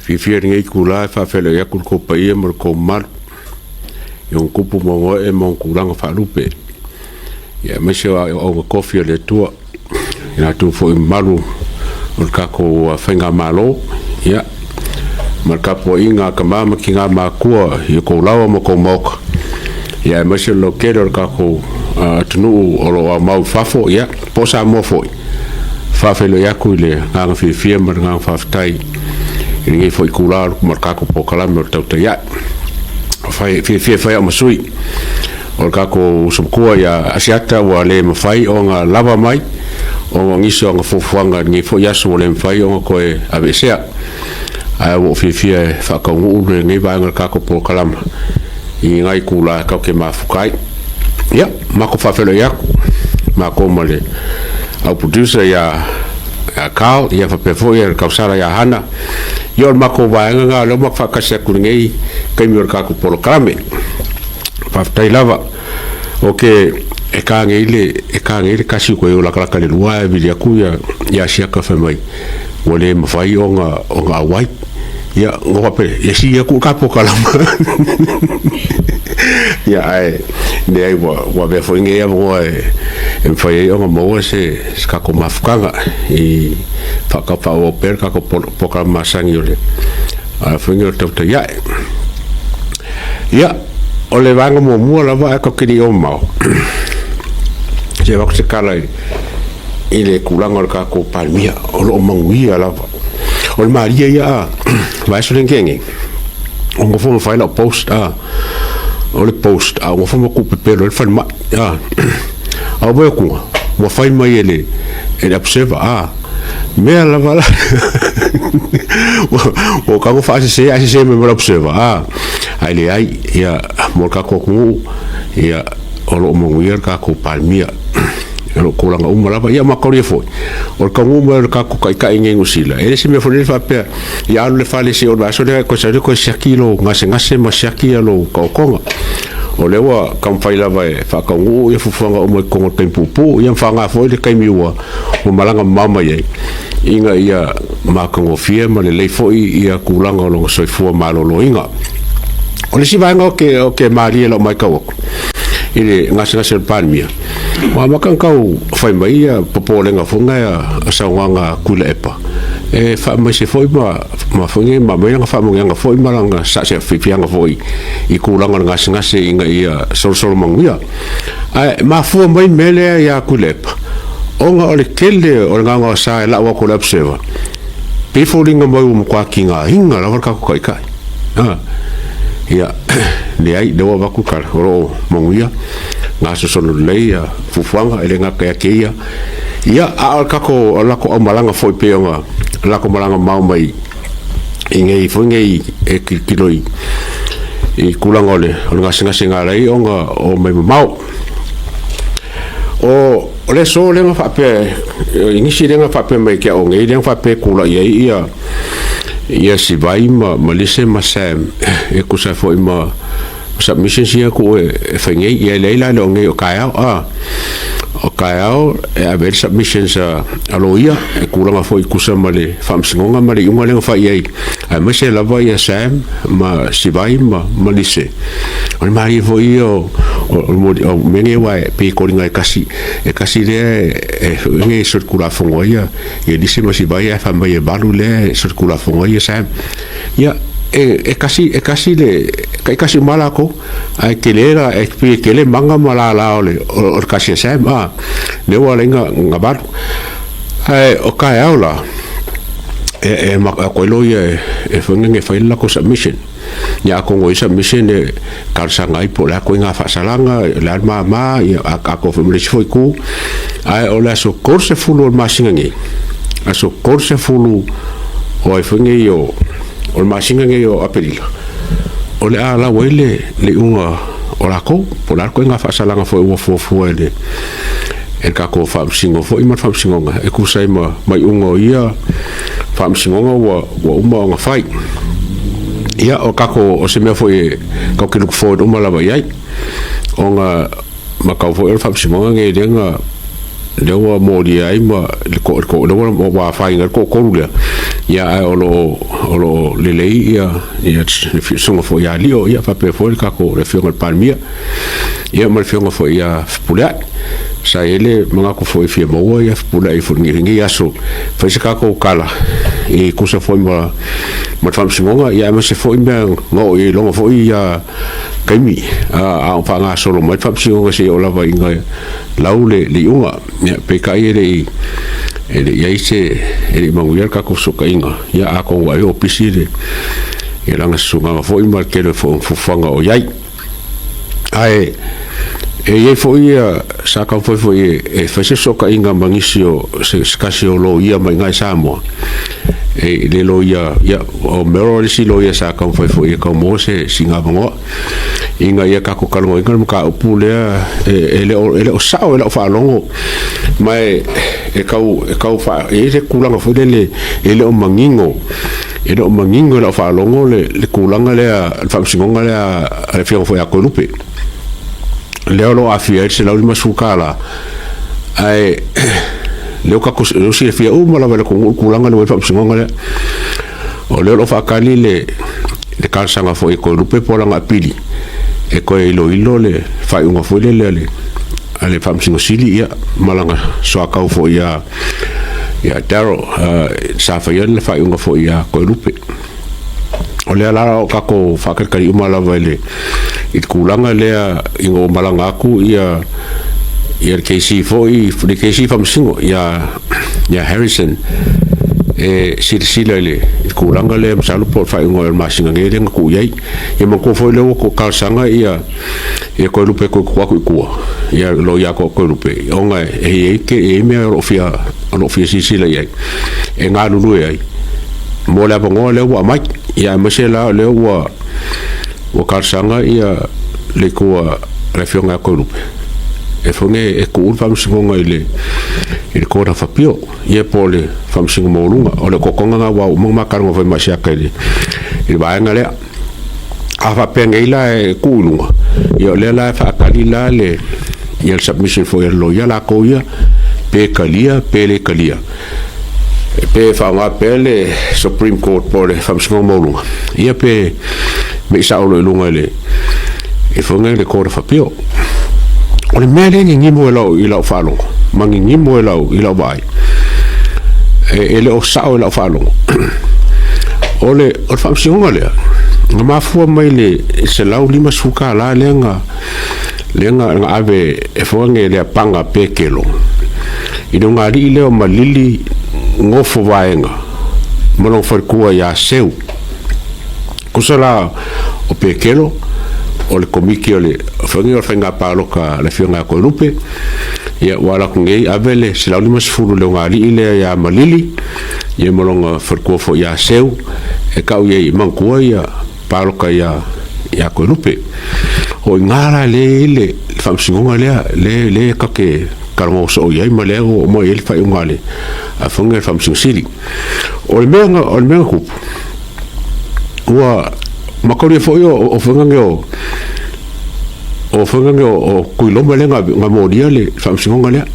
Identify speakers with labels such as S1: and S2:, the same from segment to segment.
S1: Fiafia i lenei itula e faafeiloai atu i le tou paia ma le tou mamalu i ona tupu ma ona ee ma ona tulaga faalupe, aemaise o auauna tofi a le Atua, i latou foi mamalu o le tatou faigamalo, ia, ma le tapuaiga a tama ma tina matutua i outou laoa ma outou maota, aemaise o le lautele o le tatou atunuu o lo o aumau i fafo, ia, po o Samoa foi. E faafeiloai atu i le agaga fiafia ma le agaga faafetai i lenei foi itula ma le tatou polokalame o le Tautai Ae. Fiafia e fai au ma sui o le tatou uso matua ia Asiata ua le mafai ona lava mai ona o nisi o ana fuafuaga i lenei foi aso ua le mafai ona toe aveesea. Ae ua ou fiafia e faataunuu lenei vaega o le tatou polokalame i nai itula tatou te mafuta ai. Ia, matou faafeiloai atu matou ma le au producer ia Carl, ia faapea foi le tausala ia Hana. Ia o le matou vaega lena o lea ua matou faatasi atu i lenei taimi o le tatou polokalame. Faafetai lava. O ke e ka nei le e ka nei le kasi koe o lakalaka le lua e vili atu ia ia siaka fai mai ua le mafai ona ona auai. Ia ngo faapea ia si aku ka polokalama. Ia ae leai ua ua avea foi lenei avanoa e e mafai ai ona maua se se tatou mafutaga i faataufaauau pea le tatou polokalame masani o le foi lenei o le tautai ae. Ia, o le vaega muamua lava ae tatou te le i o mamao, se i avatu se tala i le tulaga o le tatou Palemia, o lo o manuia lava. O le malie ia a vaiaso lea na tea nei, ua nofo ma fai lau post a, o le post a ua nofo ma tuupepelo ai le falemai a, a ou vaai atu ua fai mai e le e le observer a, mea lava la ua tago faasese ae sese mai ma le observer a, ae leai ia mo le tatou atunuu ia o lo o manuia le tatou Palemia. O lo o tulaga uma lava. Ia mataulia foi, o le taunuu mai o le tatou taitai nei i Niu Sila, e le se mea foi lele faapea, ia alu i le fale se i oo i le vaiaso lea toe sau lea toe siaki lou gasegase ma siaki lou taotoga. O lea ua taumafai lava e faataunuu ia fuafuaga uma i totonu o le taimi puupuu, ia ma faaaoga foi le taimi ua malaga mamao mai ai, ina ia matagofie ma lelei foi ia tulaga o lona soifua maloloina. O le isi vaega ou te malie i lau matau atu i le gasegase o le Palemia, Ua amata ona tau fai mai ia popolega foi na a saunoaga a Tuilaepa e faamaise foi ma ma foi nei ma aumai lana faamanuiaga foi ma lana saafiafiaga foi i tulaga o le gasegase ina ia solosolo manuia. Ae mafua mai le mea lea ia Tuilaepa ona o le tele o le gaogaosa e lau atu e le Observer, pei e foliga mai ua matua tigaina lava le tatou Taitai. Ia, leai, lea ua avatu le tala, o lo o manuia. Gasosolo lelei ia fuafuaga, e le gata ia te ia, ia a o le tatou o le latou aumalaga foi pei ona latou malaga mamao mai i nei foi nei e tilotilo i i tulaga o le o le gasegase na ala ai ona omai mamao. O o le aso lea na faapea i nisi lea na faapea mai ia te au nei lea na faapea e tulai ai ia ia Sivai ma ma Lise ma Sam e tusa ai foi ma submissions ia tuu e fai nei, ia e leai la le o nei o taeao a. O taeao e ave ai le submissions a loia e tulaga foi tusa ma le faamasinoga ma le iuga lea na fai i ai, aemaise lava ia Sam ma Sivai ma ma Lise. O le malie foi ia o o mea nei aua e pei e koliga e kasi e kasi lea e e solitulafono ai ia Lise ma Sivai ae fai mai e valu lea e solitulafono ai ia Sam. Ia, e, e kasi, e kasi le, taitasi uma lava latou, ae tele la, e pei e tele maga ma lala o le, o le kasi a Sam, a, lea ua ala ai na valu. Ae o taeao la, e, e maka ai loia e, e foi nai e fai le latou submission. Ia atonu o ia submission e talosaga ai po o le a ituaiga faasalaga, o le a le mama, ia atoa foi ma le isi foi itu. Ae o le aso 30 o le masina nei, aso 30 o ai foi nei o, o le masina nei o Aperila, o le a lau ai le, le iuga o latou, po o le a le ituaiga faasalaga foi ua fuafua e le, e le tatou Faamasino foi ma le Faamasinoga e tusa ai ma, ma iuga o ia Faamasinoga ua, ua uma ona fai. Ia, o tatou, o se mea foi e tatou te look forward uma lava i ai, ona matau foi o le Faamasinoga nei lea na, lea ua molia ai ma le lea ua afaina ai le toatolu lea. Ia ae o lo o o lo o lelei ia ia le susuga foi ia Lio, ia faapea foi le tatou le Afioga i le Palemia, ia ma le Afioga foi ia Fepuleai. Sa i ai le manatu foi e fia maua ia Fepuleai foi i lenei aso, fai se tatou tala e tusa foi ma le Faamasinoga, ia aemaise foi mea na oo i ai i lona foi taimi a o faagasolo mai le Faamasinoga seia oo lava ina lau le iuga. Ia, peitai e le i i ai se, e le i manuia le tatou fesootaiga, ia atonu ai o pisi le ia lana susunaga foi ma le tele foi o fuafuaga o i ai. Ae e i ai foi ia sa taumafai foi e fai se fesootaiga ma nisi o se tasi o loia mai i Samoa, e le loia, ia, o Merrill le isi loia sa taumafai foi e tau maua se sina avanoa ina ia tatou talanoaina le mataupu lea. E le o sao i lau faalogo, ma e tau e tau faa e i ai se tulaga foi lele e le o manino, e le o manino i lau faalogo le tulaga lea, le faamasinoga lea a le Afioga foi ia Toelupe, lea o lo o aafia ai le $150. Ae lea ua tatou lea ua silafia uma lava e le atunuu le tulaga lea ua i ai le faamasinoga lea. O lea o lo o faatali le talosaga foi a Toelupe po o lana apili e toe iloilo le faaiuga foi lele a le Faamasino Sili, ia, ma lana soatau foi ia Daryl, sa faia le faaiuga foi ia Toelupe. O lea la o tatou faatalitali uma lava i le tulaga lea ina ua malaga atu ia le KC foi, le KC Faamasino ia Harrison e silasila i le tulaga lea, masalo po o le faaiuga o le masina nei lea na tuu i ai. Ia manatua foi lea ua talosaga ia Toelupe e toe tuu atu i tua ia loia a Toelupe, ona e i ai mea o lo o fia silasila i ai e galulue ai mo le avanoa lea ua aumai. Ia aemaise la o lea ua talosaga ia le itu a le Afioga ia Toelupe e foi e tuu le faamasinoga i le Court of Appeal, ia po o le Faamasino Maualuga. O le otootoga lena ua uma ona ma talanoa foi ma Asiata i le vaega lea. A faapea nei la e tuu i luga, ia o lea la e faatali la le ia le submission foi a le loia latou ia, pe talia pe le talia, pe faaaoga pea le Supreme Court po o le Faamasinoga Maualuga, ia pe mei sao loa i luga i le foi le Court of Appeal. O le mea lea e gigimo i lau faalogo ma gigimo i lau vaai, e le o sao i lau faalogo. O le faamasinoga lea na mafua mai le $150 lea na ave e foi le apaga Pekelo i le ugalii lea o Malili Gofo Vaega ma lona faletua ia Seu. Tusa la o Pekelo o le komiti o le foi o le faiga palota a le Afioga ia Toelupe, ia ua alu atu nei ave le 150 i le ugalii lea ia Malili ia ma lona faletua foi ia Seu, e tau i ai manatua ia palota ia Toelupe. O i ina la lea e i ai le faamasinoga lea, lea tatou te talanoa soo i ai, ma lea ua oo mai i ai le faaiuga a le Afioga i le Faamasino Sili. O le mea na tupu, ua mataulia foi o faiga nei o faiga nei o Tuiloma lea na molia le faamasinoga lea.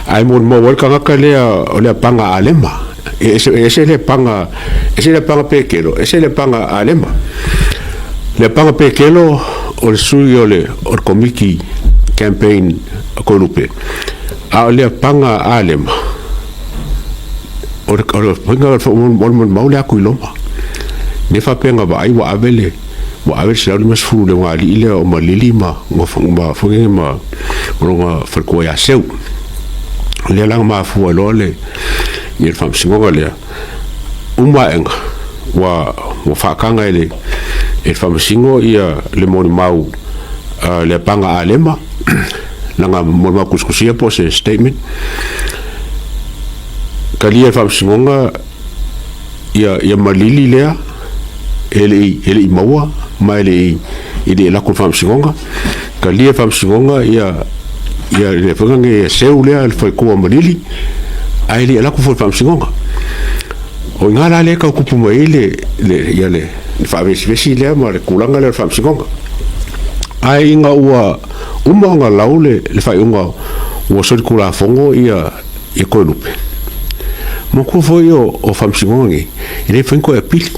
S1: Ae molimau ai le tagata lea o le apaga Alema. E ese le apaga, ese le apaga Pekelo, ese le apaga Alema. Le apaga Pekelo o le sui o le komiti campaign a Toelupe, a o le apaga Alema o le faiga o le molimau lea a Tuiloma. Ne faapea na vaai ua ave le 150 le ugalii lea o Malili ma foi ma lona faletua ia Seu. Lea la na mafua ai loa le faamasinoga lea. Uma aega ua faataga e le faamasino ia le molimau le apaga Alema, lana molimau tusitusia po o se statement. Talia e le faamasinoga ia Malili lea e le i maua ma e le i lako i le faamasinoga. Talia e le faamasinoga ia le faiga nei Seu lea le faletua o Malili, ae le i lako foi i le faamasinoga. O i ina la lea e tau tupu mai ai le faavesivesi lea ma le tulaga lea o le faamasinoga. Ae ina ua uma ona lau le faaiuga ua solitulafono ia Toelupe, Manatua foi o faamasinoga nei, e le mafai ona toe apili.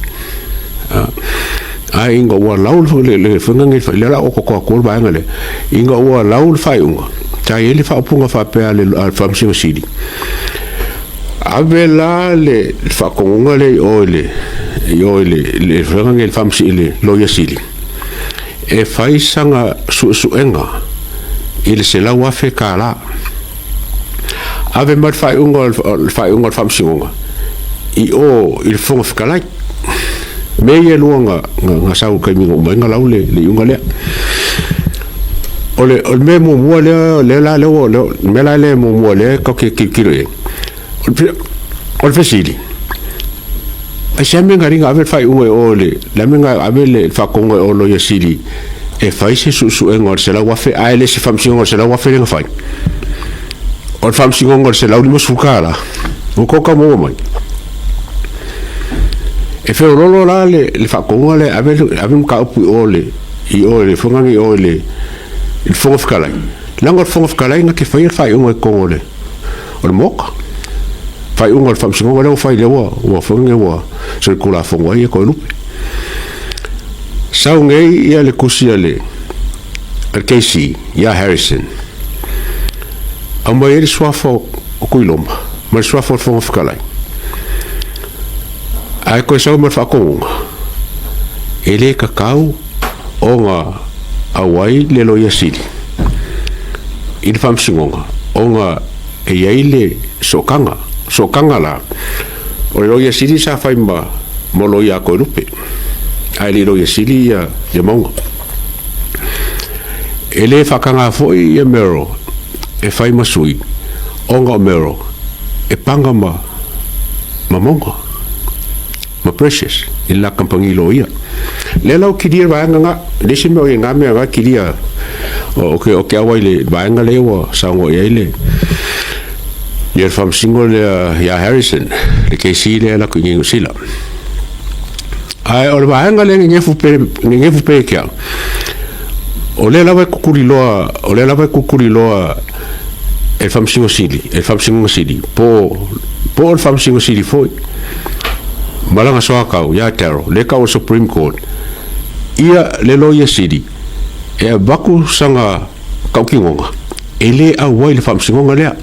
S1: Ae ina ua lau le faiga lenei, lea o le a ou otaota atua le vaega lea, ina ua lau le faaiuga, sa i ai le faaupuga faapea a le Faamasino Sili, ave la le faatonuga lea i o i le i o i le faiga lenei i le Loia Sili, e fai sana suesuega i le $100,000. Ave mai le faaiuga o le faaiuga o le Faamasinoga i o i le Fofoga Fetalai. Mea ia e lua na, na, na sau i le taimi na uma ai na lau le, le iuga lea. O le, o le mea muamua lea, lea la, lea ua, lea, le mea la lea muamua lea tatou te tilotilo i ai, o le fesili, aisea mea na alii na ave le faaiuga i o i le, le a mea na ave le faatonuga i o i le Loia Sili e fai se suesuega o le $100,000 ae le se faamasinoga o le $100,000 lea na fai? O le faamasinoga o le $150. Ua outou tau maua mai? E feololo la le, le faatonuga lea e ave, ave le mataupu i o le, i o i le fofoga i o i le, i le Fofoga Fetalai. Leaga o le Fofoga Fetalai na te faia le faaiuga i totonu o le, o le Maota. Faaiuga o le faamasinoga lea ua fai lea ua, ua foi lea ua solitulafono ai ia Toelupe. Sau nei ia le tusi a le, a le KC ia Harrison. Aumai ai le suafa o Tuiloma ma le suafa o le Fofoga Fetalai. Ae toe sau ma le faatonuga, e le tatau ona auai le Loia Sili i le Faamasinoga ona e i ai le sootaga. Sootaga la, o le Loia Sili sa fai ma, ma loia a Toelupe, ae le i Loia Sili ia, ia Mauga. E le faataga foi ia Merrill e fai ma sui, ona o Merrill e paga ma, ma Mauga, ma Precious i le la kamupani loia. Lea la ua kilia le vaega lena, le isi mea o i ai na mea na kilia, o ke, o ke auai le vaega lea ua saunoa i ai le, ia le faamasino lea ia Harrison, le KC lea e alu atu i Niu Sila. Ae o le vaega lea e nenefu pe, nenefu pe ke au, o lea lava e kukuliloa, o lea lava e kukuliloa e le Faamasino Sili, e le Faamasinoga Sili, po, po o le Faamasino Sili foi, ma lana soatau ia Darryl, lea e tau o le Supreme Court, ia le Loia Sili e avatu sana tautinoga, e le auai i le Faamasinoga lea.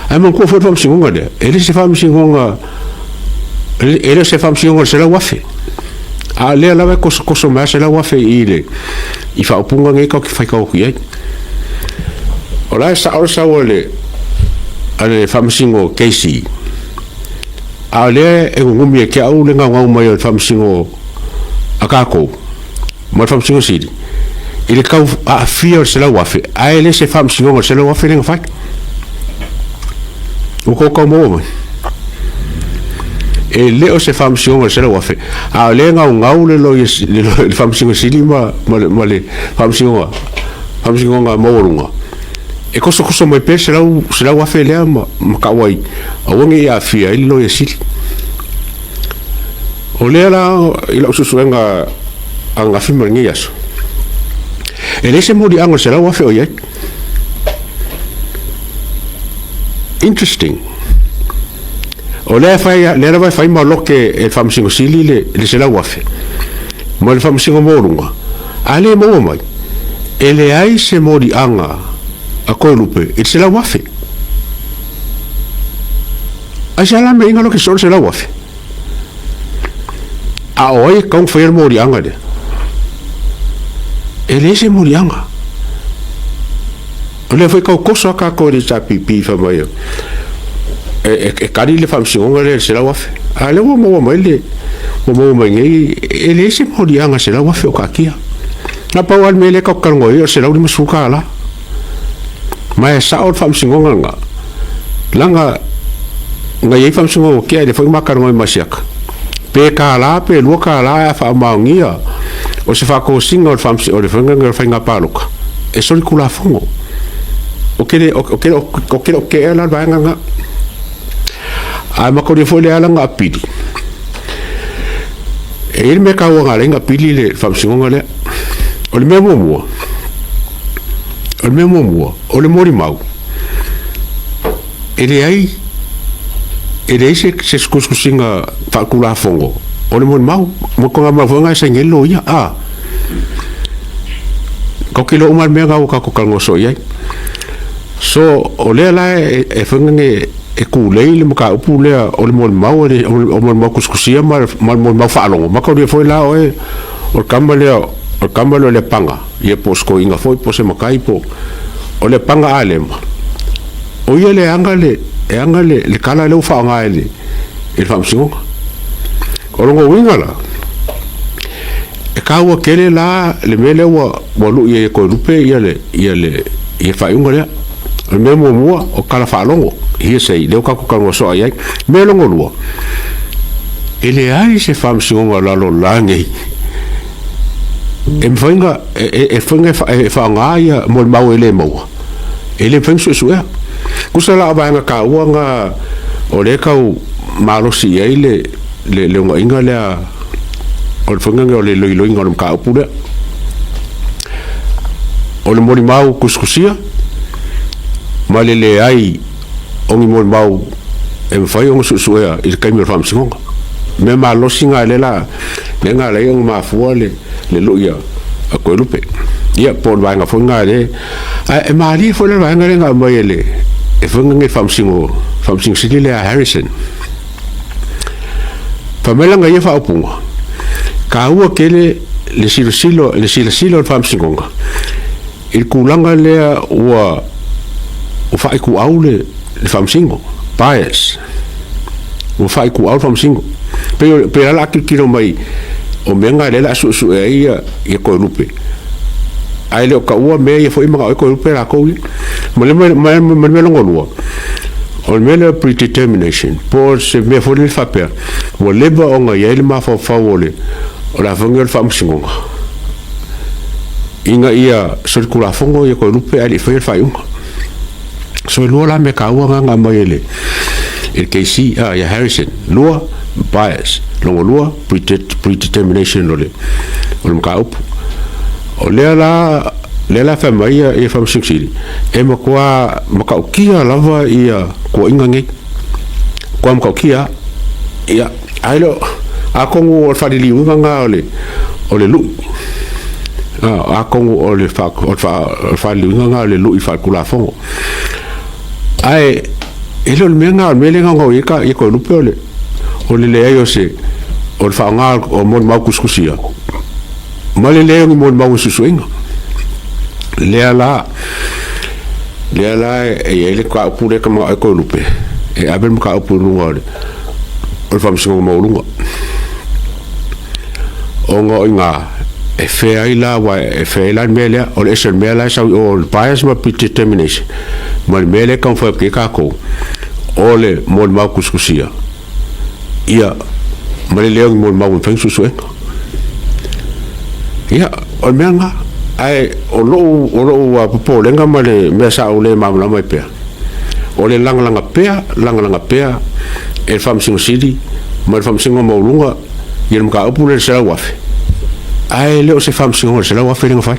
S1: Ae manatua foi le Faamasinoga lea, e le se Faamasinoga, e le o se Faamasinoga o le $100,000. A o lea lava e tosotoso mai lava $100,000 i le i faaupuga nei tatou te faitau atu i ai. O la e sao le sau a le a le Faamasino Casey, a o lea e nunumi e te au le gaugau mai o le Faamasino a tatou ma le Faamasino Sili i le tau aafia o le $100,000, ae le se Faamasinoga o le $100,000 lea na fai. Ua tou tau maua mai? E le o se Faamasinoga o le $100,000, a o lea e gaugau le loia, le Faamasino Sili ma, ma le, ma le Faamasinoga, Faamasinoga Maualuga, e tosotoso mai pea le $100,000 lea ma, ma tau ai, aua ne i aafia ai le Loia Sili. O lea la i lau suesuega ananafi ma lenei aso, e leai se moliaga o le $100,000 o i ai. Interesting. O lea, fai, lea lava e fai ma loke e le Faamasino Sili le, le $100,000 ma le Faamasino Maualuga, a le maua mai, e leai se moliaga a Toelupe i le $100,000. Aisea la mea i ga loke soo le $100,000? A o ai e tatau ona faia le moliaga lea? E leai se moliaga. O lea foi tau toso a tatou e le HRPP fai mai e, e, e tali le faamasinoga lea i le $100,000. A lea ua maua mai le ua maua mai nei e leai se moliaga $100,000 o taatia. Na pau lava le mea lea tatou te talanoa ai o le $150. Ma e sao le faamasinoga lena, leaga na i ai faamasinoga ua tea, lea foi na ma talanoa ai ma Asiata, pe $1 pe $2 ae a faamaonia o se faatosina o le o le faiga o le faiga palota, e solitulafono. Ou te le, ou te le, ou te le o tea la le vaega lena. Ae manatua foi lea ala na apili, e i ai le mea taua na ala ai ona apili le faamasinoga lea. O le mea muamua, O le mea muamua, o le molimau, e leai E leai se se tusitusiga faaletulafono o le molimau, mo le tulaga foi lena e saini ai le loia. A tatou te iloa uma lava le mea lena ua tatou talanoa soo i ai. So, o lea la e fai e e tulei le mataupu lea o le molimau o le molimau tusitusia ma le molimau faalogo. Mataulia foi la oe o le tama lea o le tama lea o Leapaga, ia po o se toeaina foi po o se matai po o Leapaga Alema, o ia lea e ana le e ana le le tala lea ua faaaoga e le e le Faamasinoga. O lona uiga la, e taua tele la le mea lea ua ua lui ai e Toelupe ia le ia le ia le faaiuga lea. O le mea muamua, o tala faalogo, hearsay, lea ua tatou talanoa soa i ai. Mea lona lua, e leai se Faamasinoga lalolagi e mafai ona e e faaaoga ia molimau e le maua, e le mafai ona suesuea. Tusa la o vaega taua na o lea e tau malosi i ai le le unaiga lea o le faiga o le iloiloina o le mataupu lea. O le molimau tusitusia ma le leai o ni molimau e mafai ona suesuea i le taimi o le faamasinoga. Mea malosi na lea la lea na ala ai ona mafua le le lui a Toelupe. Ia po o le vaega foi lena lea ae e malie foi le vaega lea na aumai e le e fai nei faamasino faamasino sili lea a Harrison. Fai mai lana ia faaupuga, taua tele le silasila le silasila o le faamasinoga i le tulaga lea ua ua faaituau le le faamasino, bias, ua faaituau le faamasino. Pei pei o le a tilotilo mai o mea na lea o le a suesue ai ia ia Toelupe, ae le o taua mea ia foi e manao ai Toelupe latou ia. Ma le ma le mea lona lua, o le mea lea o predetermination, po o se mea foi lele faapea, ua leva ona i ai le mafaufau o le o le a foi o le faamasinoga ina ia solitulafono ia Toelupe ae le i faia le faaiuga. So e lua la mea taua na na aumai e le e le KC, ah, ia Harrison. Lua, bias. Lona lua, predetermination o le o le mataupu. O lea la lea la fai mai ia ia Faamasino Sili, e matua matautia lava ia tuuaiga nei. Matua matautia. Ia, ae le o, atonu o le faaliliuga lena o le o le lui. Atonu o le faaliliuga lena o le lui faaletulafono. Ae e le o le mea lena, o le mea lea e naunau i ai ia Toelupe o le o le leai o se o le faaaoga o molimau tusitusia ma le leai o ni molimau o suesuega. Lea la lea la e i ai le mataupu lea e tamanao ai Toelupe e ave le mataupu i luga o le o le Faamasinoga Maualuga. Ona o i ina e fair ai la, aua e fair ai la le mea lea, o le ese o le mea la e sau i o, o le bias ma predetermination, ma le mea lea e taumafai atu ai tatou, o le molimau tusitusia, ia, ma le leo o ni molimau e mafai ona suesuega. Ia, o le mea lena. Ae o lou, o lou popolega ma le mea sa ou le malamalama ai pea, o le lagalaga pea, lagalaga pea e le Faamasino Sili ma le Faamasinoga Maualuga ia le mataupu lea i le $100,000, ae le o se faamasinoga i le $100,000 lea na fai.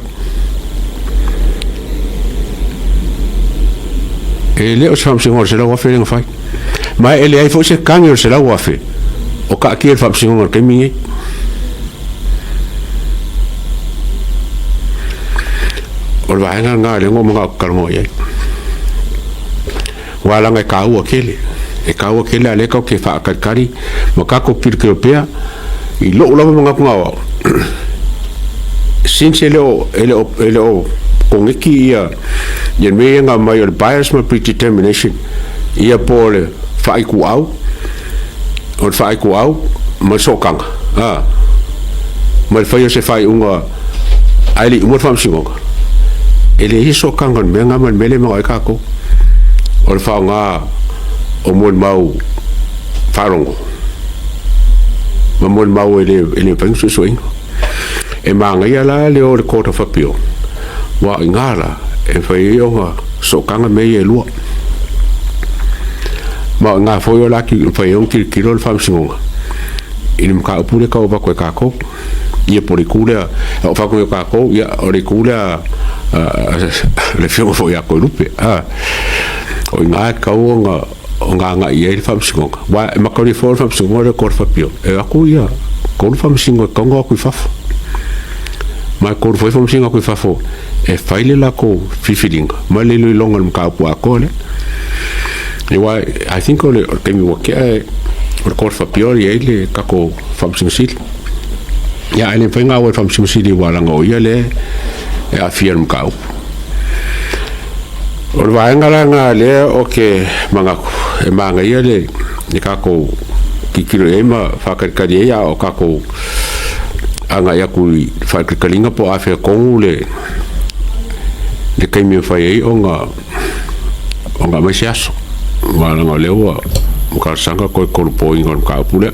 S1: E le o se faamasinoga i le $100,000 lea na fai. Ma e leai foi se tagi o le $100,000 o taatia i le faamasinoga i le taimi lenei. O le vaega lena lea na ou manao talanoa i ai. Aua leaga e taua tele, e taua tele a o lea tatou te faatalitali ma tatou tilotilo pea i lou lava manatu na o au, since e le o, e le o, e le o koneti ia, ia mea ia na aumai o le bias ma predetermination, ia po o le faaituau, o le faaituau ma le sootaga, a, ma le faia o se faaiuga ae le i uma le faamasinoga. E leai se sootaga o le mea lena ma le mea lea e manao ai tatou, o le faaaoga o molimau faalogo ma molimau e le e le mafai ona suesueina. E manaia la le o i le Court of Appeal, aua o i ina la e mafai ai ona sootaga mea ia e lua. Ma o i ina foi o le a mafai ai ona tilotilo le faamasinoga i le mataupu lea e tau avatu e tatou. Ia po o le itu lea, o fatu o tatou, ia o le itu lea le afioga foi ia Toelupe, a, o i ina e tatau ona Ona agai i ai le Faamasinoga, aua e matalia foi o le Faamasinoga lea o le Court of Appeal, e o atu ia tolu faamasino e tatau ona o atu i fafo. Ma e tolu foi faamasino atu i fafo e fai le latou filifiliga ma le iloiloga o le mataupu atoa lea. Aua I think o le taimi ua tea o le Court of Appeal e i ai le tatou Faamasino Sili. Ia ae le mafai ona auai le Faamasino Sili aua leaga o ia lea e aafia i le mataupu. O le vaega la lena lea ou te manatu e manaia le tatou tilotilo i ai ma faatalitali ai a o tatou agai atu i faatalitaliga po o afea tonu le taimi e mafai ai ona aumai se aso. Aua leaga o lea ua talosaga toe tolopoina o le mataupu lea.